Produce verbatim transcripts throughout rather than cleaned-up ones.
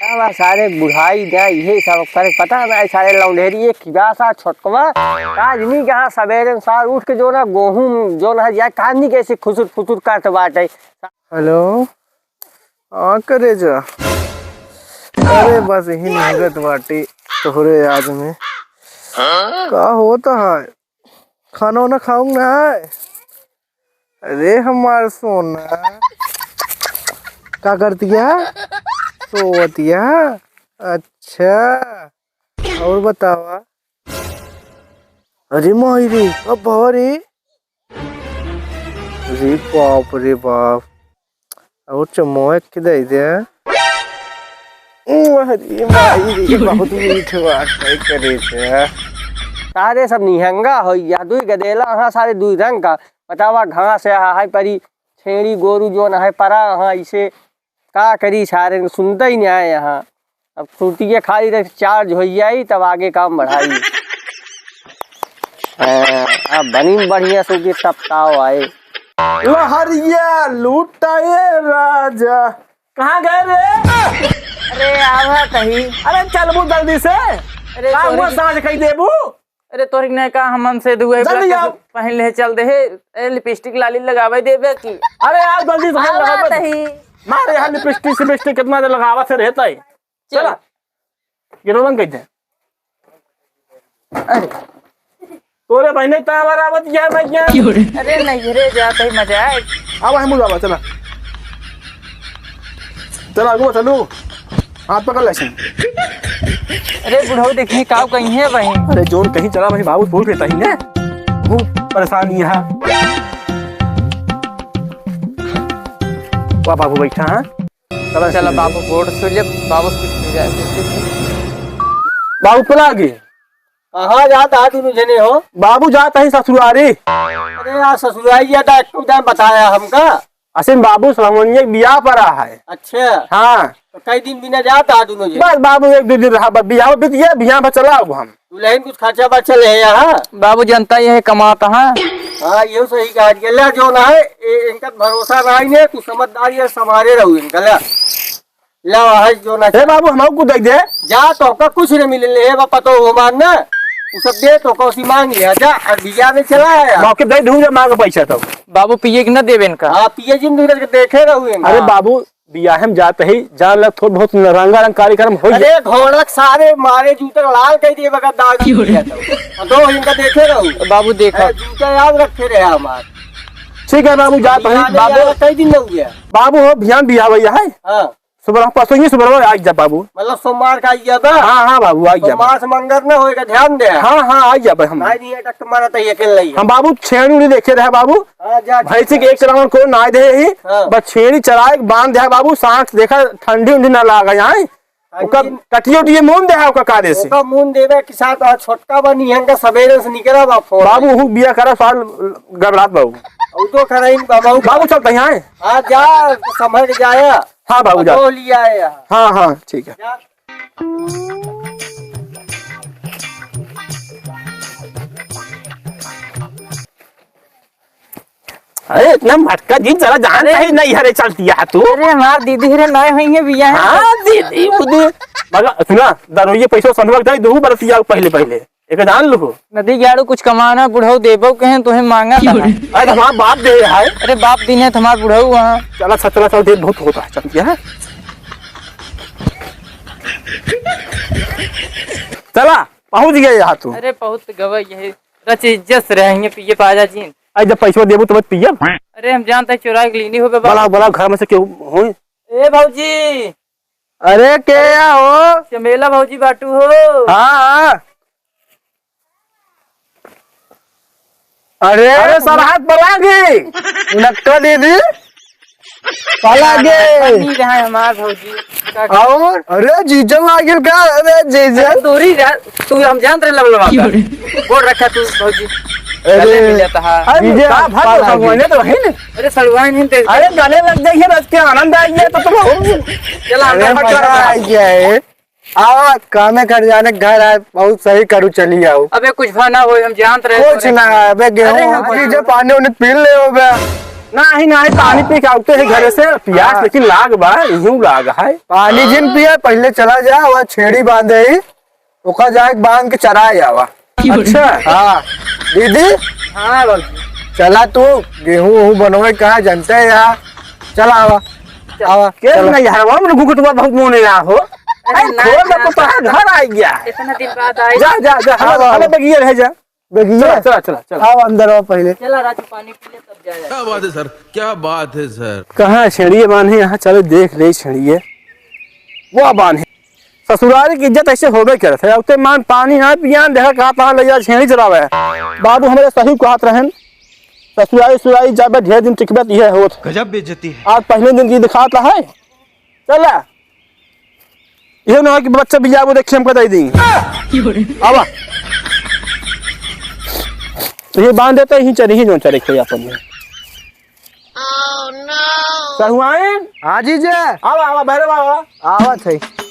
अब सारे बुढ़ाई ना, इहे सब करे, पता ना, सारे लौंढेरी एक खिबासा छोटकवा, काज नहीं कहा, सवेरे सार उठ के जो ना, गोहूँ जो ना, या काज नहीं कैसे खुसुर फुसुर करत बाटे। हेलो, हाँ करे जा। अरे बस यही निहरत बाटी तोहरे याद में। का होता है? खाना वाना खाऊं ना? अरे हमार सोना, का करतिया? सोवतिया? अच्छा, और बतावा। अरे माई रे, अब बाबा रे। अरे बाप रे बाप। और चमोए के दे दे। अरे माई रे, बहुत मीठ बात है करे से। सारे सब निहंगा हो या दुई गदेला, हाँ, सारे दुई रंग का। बतावा, घास है, हाय परी, छेड़ी गोरू जोन है परा, हाँ, इसे का करी, सारे सुनता ही नहीं आए यहाँ। अब छुट्टी के खाली रहे, चार्ज हो जाई, तब आगे काम बढ़ाई। हाँ, अब बनी बढ़िया से के टपकाओ आए। लहरिया लूटाए राजा। कहाँ गए रे? अरे, आवा तही। अरे, चलबू जल्दी से। अरे, का हुआ, तोरी साँझ कही देबू? अरे, तोरी ने का हमन से दुए जल्दी ब्लैक आओ। पहन ले चल दे हे। ए, लिपस्टिक लाली लगावे देबे की? अरे, आओ जल्दी से, आवा लगावे। तही। मारे यहाँ लिपस्टिक, सिपस्टिक कितना देर लगावा से रहता है। चल। चला। गिरो बंद कर दे। अरे। तोरे बहिने तावर आवत या मैं क्या? अरे नहीं रे, जात ही मजा आए। आवा, हम जावा, चला। चला, आगू चलू। हाथ पकड़ ले सन। अरे बुढ़ऊ, देखी काव कहीं है वहीं। अरे जोन कहीं चला वहीं, बाबू बोल रहता ही ने। वो परेशान यहाँ। वाह बाबू बैठा है। चला चला सीधे। बाबू बोर्ड सुन ले, बाबू से पूछ ले जाए। बाबू पला गए। कहाँ जात हा दुनू जने हो? बाबू जात ही ससुरारी। अरे यार, ससुरारी जात हा, एकदम बताया हमका। असिन बाबू श्रवणिया के बियाह परा है। अच्छा। हाँ। तो कई दिन बिना जात हा दुनू जने? बस बाबू एक दो दिन रहा, बस बियाह बीत गया, बियाह पर चला अब हम। दुल्हन कुछ खर्चा बर्चा ले यहाँ? बाबू जनता ये है कमाता है। हाँ, ये सही कहा, गेला जो ना है, ए-, इनका भरोसा ना है, तू समझदारी है, संभारे रहू इनका, ले। लावा है जो ना। ए बाबू, हमको कुछ दे दे। जा, तोहका कुछ नहीं मिले, ले बा पतो हो मान ना। उ सब दे, तोहका उसी मांग लिया, जा, अब बिया में चला आया। मौके दे दूं जब मांग पैसा तो। बाबू पिए के ना देवे इनका। हाँ, पिए जिन दूर के देखे रहू इनका। अरे बाबू, बियाहे में जात ही, जान लग थोड़ बहुत रंगा रंग कार्यक्रम होई। अरे घोड़क सारे मारे जूते लाल कह दिए बगैर दारू पिए तो। और दो इनका देखे रहू। बाबू देखा। अरे जूता याद रखे रहे हमार। ठीक है बाबू, जात ही, बियाह में बाबू। यार कई दिन हो गया। बाबू हो, बिहान बियाह भैया है। हाँ। सुबह परसों ही सुबह आ जा बाबू। मतलब सोमवार का आइया बा? हाँ, हाँ बाबू, आ जा। सोमवार से मंगर ना होएगा, ध्यान दे। हाँ, हाँ, आ जा भाई हम। भाई नहीं, अटक मारा तो ये खेल रही है। हम बाबू छेड़ी उड़ी देखे रहे बाबू। हाँ, जा, भैंसी ठीक के है। एक चलावन को ना दे ही, हाँ। बस छेड़ी चराए के बांध दे बाबू, सांस देखा ठंडी उंडी ना लागा यहाँ। ठंडी ओका कटियो उटियो मून दे ओका कादे से। ओका मून देवे के साथ आ छोटका बनी हंगा सवेरे से निकला बा फोन। बाबू हूँ बिया करा साल गबरात बाबू। उ तो कराई बाबू। बाबू चलता यहाँ है। हाँ, जा, संभल के जाया। हाँ बाबू, जा। पतोह लिया है यहाँ। हाँ, हाँ, ठीक है। जा। अरे, इतना मटका जी, जरा जान अरे। कहीं नहीं हरे चलती है तू। अरे, हमार दीदी रे, नए हुई है बिया है। हाँ, दीदी, उदी। मगर सुना, दरोइये पैसों संभल जाए, दो बरतिया पहले, पहले। एक जान लो। नदी गाड़ू कुछ कमाना, बुढ़ऊ देबो कहें, तोहे मांगा क्यों था। रे? अरे, तो हमारा बाप दे रहा है। अरे, बाप दिन है, तो हमार बुढ़ऊ वहाँ। चला, सत्रह सौ दे, बहुत होता है, चल, क्या है? चला, पहुँच गए यहाँ तू। अरे, पहुँच गए, यही रच इज्जत से रहेंगे, पिए पाजा जी। अरे, जब पैसा देबो, तो मत पिए। अरे, हम जानते हैं, चुराए के लीनी हो गए, बाबा। बुलाओ, बुलाओ, घर में से क्यों हो? ए, भौजी। अरे, के या हो? चमेला भौजी बाटू हो? हाँ, हाँ। अरे, अरे, सरहद पलागी। उनक्का दीदी। पलागी। नहीं रहा है हमार भौजी। का और? अरे, जीजा लागिल का? अरे, जीजा। अरे, दूरी रह, तू हम जानत रहे लबलबा का। क्यों रे? गोड़ रखा तू भौजी। अरे। गले मिलत हा। अरे, जीजा, का भाग पलागी। भगवान तो है ना। अरे, सड़ुआइन है, अरे, गले लग जाइए, रस के आनंद आ गया तो तुम हो। चला, अरे, अंदर मजा आ गया है। आवा, कामे कर जाने घर आए, बहुत सही करू, चली आओ। अबे कुछ भा ना होई, हम जानत रहे कुछ तोरे। ना, अबे गेहूं अरे हम जी जे पानी उन्हें पी ले हो बे। नाही, नाही, पानी पी के आउते है घरे से, पियास हाँ। लेकिन लाग बा, इहू लाग है। पानी जिन पिए, पहिले चला जा, वह छेड़ी बांधे ही, ओका जाके बांध के चराए आवा। अच्छा। हाँ, दीदी। हाँ, बाबू। चला तू, गेहूं वहूं बनवे कहा जानते है यार। चला आवा, आवा, के चला। नहीं यार, हम लोग घुघुटवा बहुत मोने आ हो। अरे अरे, ना, खोल ना, ना, तो तोहार घर आ गया। इतना दिन बाद आए। जा, जा, जा, हमारे, आवा, हमारे आवा। बगिया रह जा। बेगिया? चला, चला, चला, चला। आओ अंदर आओ पहिले। चला राजू, पानी पी ले, तब जाया। क्या बात है सर, क्या बात है सर। कहाँ छेड़िए बान्हे, यहाँ चले देख ले छेड़िए। वाह बान्हे। ससुरारी की इज्जत ऐसे होबे करत है। अब ते मान पानी ना पियान, देखा कहाँ, कहाँ ले जा छेड़ी चरावे। बाबू हमरे सही कहत रहन। ससुरारी, ससुरारी जाबे ढेर दिन टिकबे त इहे होत। गजब बेइज्जती है। आज पहले दिन की दिखात है। चला। ये ना हो कि बच्चा भी आबो, देखिए, हमका दे दी। आवा। ये बांध देते ही चली ही, जो चले कोई अपन में। सहुआइन? हाँ जीजा। आवा, आवा, भैरव आवा। आवा थे।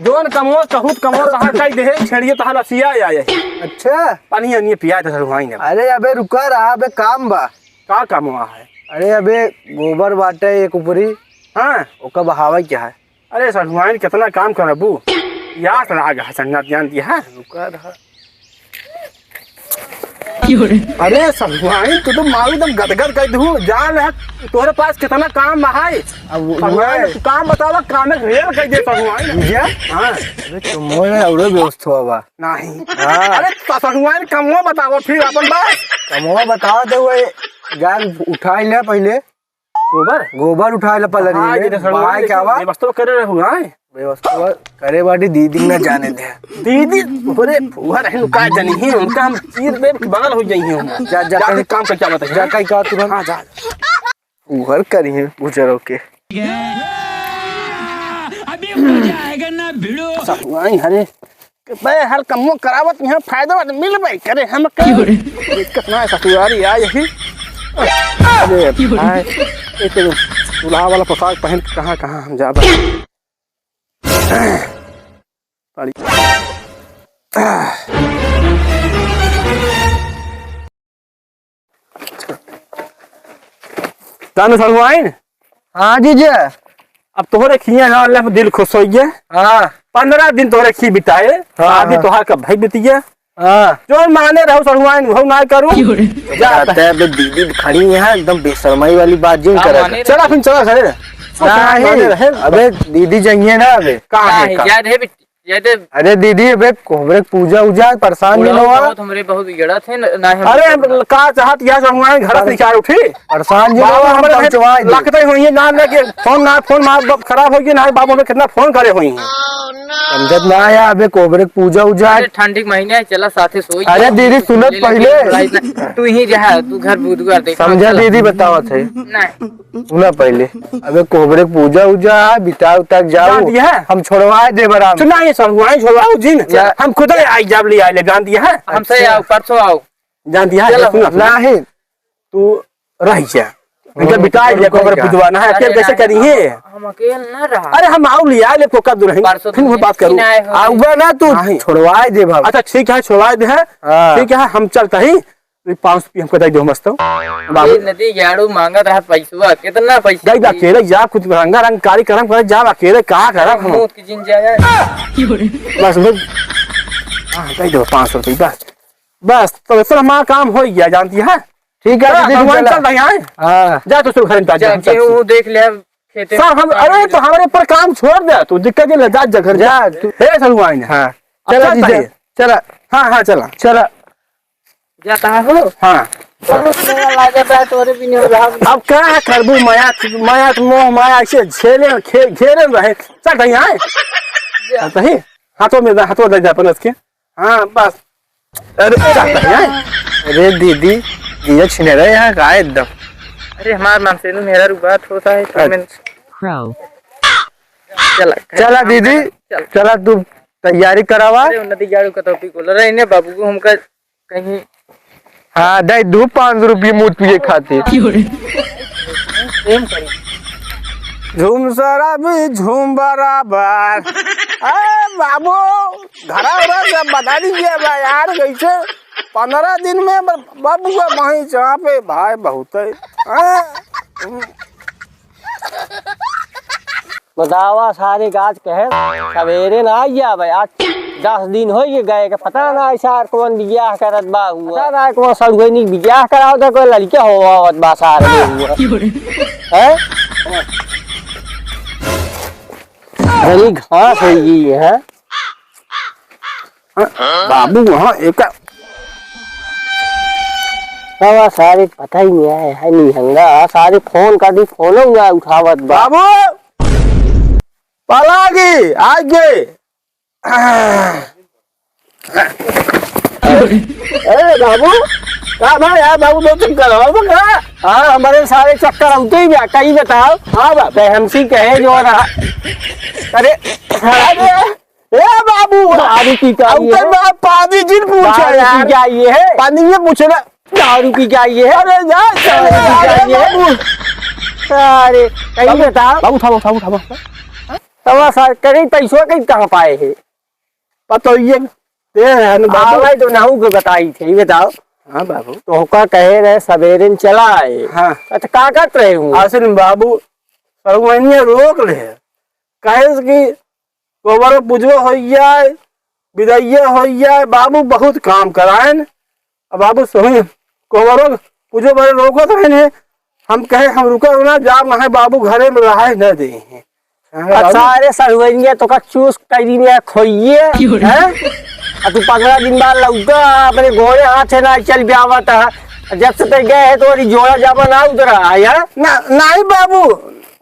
जोन कमो, चहुत कमो, तहार कई देहे, छेड़िए तहार लसिया आए। अच्छा। पानी आनिए पिया दे सहुआइन। अरे अबे रुका रहा, अबे काम बा। का काम हुआ है? अरे अबे गोबर बाटे एक ऊपरी। हाँ। ओका बहावे क्या है? अरे सहुआइन, कितना काम करबू? याद लाग है संगत, जान दिया है? रुका रहा। अरे सहुआइन, तू तो मारू एकदम गदगद कर दू। जान है, तोहरे पास कितना काम है। अब सहुआइन, उहे तू काम बतावा, काम एक रेल कर दे सहुआइन। बुझा? हाँ। अरे तो मोर औरो व्यवस्था बा। नहीं। हाँ। अरे तो सहुआइन कमवा बतावा फिर अपन बात। कमवा बतावा दे, वो जान उठा ले पहले। गोबर? गोबर उठाए ला पलरी हाँ, में। ये तो सर, भाई, क्या बा? व्यवस्था करे रहू, हाँ? व्यवस्था करे बाटी, दीदी ना जाने दे। दीदी, अरे, फुहर है, का जानी है, उनका हम चीर दे, बगल हो जाइए हम। जा, जा, जा, कहीं काम कर, क्या बताइए? जा, कहीं का तुरंत। हाँ, जा। फुहर करी है, गुजरो के। अभी मजा आएगा ना, भिड़ो। सहुआइन, अरे, बे, हर कमो करावत यहाँ फायदा वायदा मिलबे करे, हम का? क्यों रे? दिक्कत ना है, ससुरारी आ यही। अरे भाई, ये तो दूल्हा वाला पोशाक पहन के कहाँ, कहाँ हम जाबे? पानी। जानो सहुआइन? हाँ जीजा। अब तोहरे खिया ना अल्लाह पे दिल खुश होइए। हाँ। पन्द्रह दिन तोहरे खी बिताए, हाँ, शादी हाँ। तोहार कब भाई बितिया। हाँ। जो माने रहो सहुआइन, वो ना करू। क्यों रे? जा। कहते हैं, अबे दीदी खड़ी यहाँ एकदम बेशरमाई वाली बात जिन का करत माने है। चला फिर चला घरे। नहीं, माने रहे। अबे दीदी जाइए ना अबे। कहाँ है, काहे? कहाँ? जा रहे बिट्टी। ये दे। अरे दीदी, अबे कोहबरे के पूजा उजा, परेशान नहीं हुआ। बहुत हमरे बहुत बिगड़त है, न, ना हम अरे, हम का चाहत, यहाँ से हमारे घर से पर निकाल उठी। परेशान जी बाबा, लोग, हम हमारे पहुंचवाए दे। लगते हुई है, ना, ना के फोन, ना फोन, माँ बाप खराब हो गई, ना बाबू हमें कितना फोन करे हुई हैं। समझत ना आया, अबे कोहबरे के पूजा उजा। अरे, ठंडी के महीने है, चला साथे सोई अरे जाओ। दीदी, सुनत ले ले पहले। ले ले, तू ही रहा, तू घर बुधवार देखा, समझा चला। दीदी, बतावत है। नहीं। सुना पहले, अबे कोहबरे के पूजा उजा है, बिता उता के जाओ, जान दिया है। हम छोड़वाए देब आराम से। सुना ये सब हुआ है, छोड़वाओ जिन। या- हम खुद ले आई, जब ले आए ले, जान दिया है। हमसे अच्छा। आओ, परसों आओ। जान दिया है, चलो। सुना, सुना। नहीं, तू रह जा। इनका हम बिता छोड़ ले, कोहबरे के बुधवार ना है, हम अकेले कैसे अकेले करी है? हम अकेले ना रहा। अरे हम आओ ले आए ले, पोका दुल्हन, परसों फिर वो तुम बात करूँ। नहीं आए हो। आउबा ना तू, नहीं। छोड़वाए देब हम। अच्छा ठीक है, छोड़वाए दे है। हाँ। ठीक है, हम चलता ही। ये पाँच सौ रुपया हमको दे दो, मस्त हो। बाबू। ये नदी झाड़ू मांगत रहा पैसवा, कितना पैसा दे दे? अकेले जा, कुछ रंगा रंग कार्यक्रम करे, जा अकेले, का करब हम? मौत की जिन जाए। बस, बस। हाँ, दे दो पाँच सौ रुपया, बस। बस, तो इतना हमारा काम हो गया, जानती है? ठीक है, चला, दीदी, भगवान चला। चल रही है। हाँ। जा तो ससुर घर में जा, जा, हम सब गेहूं देख ले, खेते सर, में हम, पानी अरे, दे। तो हमारे ऊपर काम छोड़ दे, तू दिक्कत नहीं ले, जा, जा घर जा। जा, तू। हे ससुर आए हैं। हाँ। अब चला, चलता जीजा, है। चला। हाँ, हाँ, चला। चला। जाता है हो? हाँ। बहुत मेरा लागत है, तोरे बिना रहा। अब का करबू, माया, माया तो मोह माया ऐसे झेले, घे-, घेरे रहे। चल भाई, आए। चल भाई, हाथों में दे, हाथों दे दे अपन उसके। हाँ, बस। अरे, चल भाई, आए। अरे दीदी, जीजा छिने रहे यहाँ का एकदम। अरे हमार मानसेनु मेरा रुबात होता है, तो अच्छा। मैं Crow। चला, चला दीदी, चल। चला तू तैयारी करावा। अरे उन्नति जाड़ू का तो पी को लड़ा इन्हें बाबू को हमका कहीं। हाँ, दे दू पाँच सौ रुपये मूत पिए खातिर। प्रेम करी। झूम शराबी झूम बराबर। अरे बाबू, घरा उरा से बता दीजिए बा यार, कैसे पन्द्रह दिन में ब-, बाबू का वहीं जहाँ पे भाई बहुत है। हाँ? बतावा सारे, आज कहे सवेरे ना आई जावे, आज दस दिन होइ गए के पता ना है सार कौन बियाह करत बा हुआ। पता ना है कौन सड़ुआइनी बियाह करावत है, कोई लड़के हो आवत बा सार में हुआ। हैं? घनी घास होइ गई है। हाँ, बाबू, हाँ, एका अब सारे पता ही नहीं है, है नहीं हंगा, सारे फोन कर दी, फोनो ना उठावत बा। बाबू, पलागी, आगे। ए बाबू, का भाई यार, बाबू बहुत चक्कर हो का? हाँ, हमारे सारे चक्कर होते ही बा, कहीं बताओ। हाँ बा, तो हमसी कहे जो रहा। अरे, अरे, ए बाबू, दारू पी के आई अब है। तो मैं पानी जिन पूछा दारू पी यार। के आई है। पानी ये पूछे ना। दारू पी के आई है। अरे यार, दारू पी के अरे आई है। बाबू। अरे, कहीं बाबू, बताओ। बाबू, उठाओ, उठाओ, उठाओ। तब सर, कहीं पैसों कहीं कहाँ पाए है? पता ही है, दे रहे हैं ना बाबू। आवे तो नहू के बताई थे, ये बताओ। हाँ बाबू। तो होका कहे रहे सवेरे में चला आए। हाँ। अच्छा, का करत रहे हूँ? असल में बाबू, सड़ुआइनिया रोक ले। कहे कि गोबरो पूजो होइ जाए, बिदइया होइ जाए, बाबू बहुत काम कराएन। अब बाबू सोई गोबरो पूजो बरे रोकत रहन है। हम कहे हम रुका ना, जा वहाँ बाबू घरे में रहे न दे हैं। हाँ, बाबू। अच्छा, अरे सड़ुआइनिया तो का चूस करी में खोइए, हैं? आ तू पन्द्रह दिन बाद लौटा, अपने गोरे हाथे ना चल ब्यावत है। जब से ते गए है तो अरे जोड़ा जामा ना उतरा है, हैं? ना, नहीं बाबू,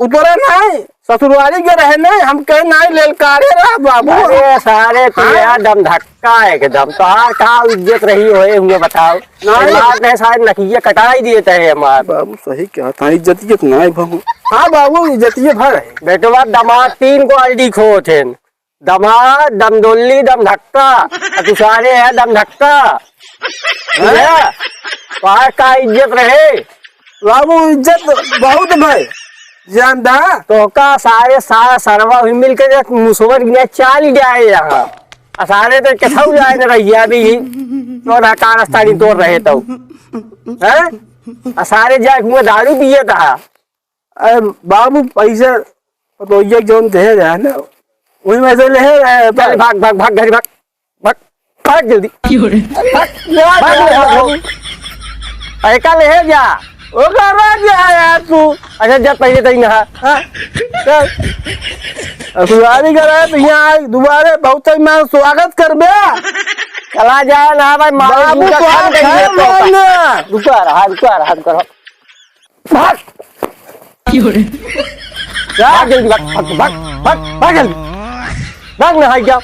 उतरा नहीं। ससुरवारी के रहे नहीं, हम कहे नहीं, ललकारे रहा बाबू। अरे सारे तू हाँ? यार दम धक्का एकदम, तोहार का इज्जत रही होए हुए बताओ। नहीं। मार नहीं सारे नकिया कटाई दिए तहे हमार। बाबू सही कहा था, इज्जतियत नहीं बाबू। हाँ बाबू, इज्जतिये भर है। बेटवा दमाद तीन क्वालिटी खोत हैं, दमाद, दमदोल्ली, दम धक्का। आ तू सारे है दम धक्का। हाँ? तोहार का इज्जत रहे? बाबू, इज्जत बहुत भाई, जानता? तो का सारे सा-, सरवा हुई मिलके एक मुसवन ने चाल जाए यहाँ। आ सारे तो कथऊ जाए न रहिया भी, तो ना कारस्तानी तोड़ रहे तो। हैं? आ सारे जाए हुए दारू पिए था। अरे बाबू, पैसा पतोहिया के जौन देहे रहे ना, वही में से लेहे रहे। चल, भाग, भाग, भाग, घर भाग, भाग, भाग जल्दी। क्यों रे? भाग, भाग, भाग, भाग। अरे, का लेहे जा? ओका रह जा यार तू। अच्छा, जा पहले तई नहा। हाँ? चल। अब तू आदमी का रहे तो यहाँ आए, दोबारा बहुत ही मैं स्वागत करबे। चला जा ना भाई, मारो बाबू, इनका तो खान आप करिए खाए तो। मारना। रुका रहा, रुका रहा, रुका रहा। भाग। क्यों रे? जा, भाग जल्दी, भाग, भाग, भाग, भाग, भाग जल्दी। भाग, नहाई जाओ।